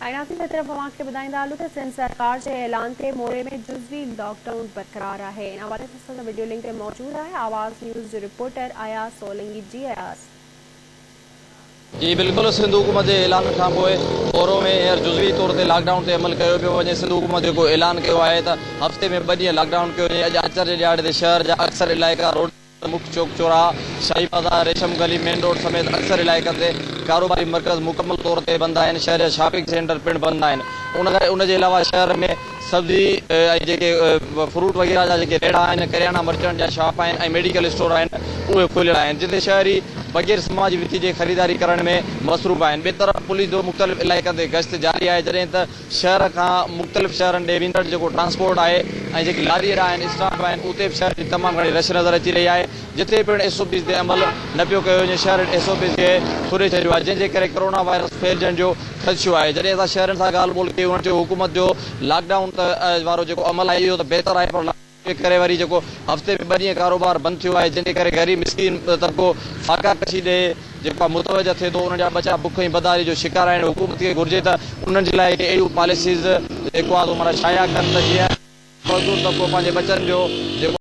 ۽ ناظرين ٻئي طرف اوهان کي ٻڌائيندا هلون ته سنڌ سرڪار جي اعلان تي موري ۾ جزوي لاڪ ڊائون برقرار آهي ان حوالي سان اسان سان وڊيو لنڪ تي موجود آهي آواز نيوز جو رپورٽر اياز سولنگي جي اياز. جي بلڪل سنڌ حڪومت جي اعلان کان پوء مورو ۾ هينئر جزوي طور تي لاڪ ڊائون تي عمل ڪيو پيو وڃي سنڌ حڪومت جيڪو اعلان ڪيو آهي ته هفتي ۾ ٻه ڏينهن لاڪ ڊائون ڪيو وڃي اڄ آچر جي ڏهاڙي تي شهر جا اڪثر علائقا روڊ مک چوڪ چوراها، شاهي بازار، ريشم گلي، مين روڊ سميت اڪثر علائقن تي ڪاروباري مرڪز مڪمل طور تي بند آهن، شهر جا شاپنگ سينٽر پڻ بند آهن، ان جي علاوه شهر ۾ سبزي ۽ جيڪي فروٽ وغيره جا جيڪي ريڙها آهن، ڪريانا مرچنٽ جا شاپ آهن ۽ ميڊيڪل اسٽور آهن اهي کليل آهن، جتي شهري بغير سماجي وٿي جي خريداري ڪرڻ ۾ مصروف آهن، ٻئي طرف پوليس جو مختلف علائقن تي گشت جاري آهي، جڏهن ته شهر کان مختلف شهرن ڏي ويندڙ جيڪو ٽرانسپورٽ آهي ۽ جيڪي لاري اڏا آهن اسٽاپ آهن اتي به شهر جي تمام گهڻي رش نظر اچي رهي آهي جتي پڻ ايس او پيز تي عمل نه پيو ڪيو وڃي شهرين ايس او پيز کي ٿڏي ڇڏيو آهي جنهن جي ڪري ڪرونا وائرس ڦهلجڻ جو خدشو آهي جڏهن اسان شهرين سان ڳالهه ٻولهه ڪئي انهن چيو حڪومت جو لاڪ ڊائون وارو جيڪو عمل آهي اهو ته بهتر آهي پر جي ڪري وري جيڪو هفتي ۾ ٻه ڏينهن ڪاروبار بند ٿيو آهي جنهن جي ڪري غريب مسڪين طبقو فاقا ڪشي ڏي جيڪو آهي متوجه ٿئي ٿو انهن جا ٻچا بک ۽ بدحالي جو شڪار آهن حڪومت کي گهرجي ته انهن جي لاء ڪي اهڙيون پاليسيز جيڪو آهي سو معنيٰ شايع ڪن ته جيئن مزدور طبقو پنهنجي ٻچن جو جيڪو.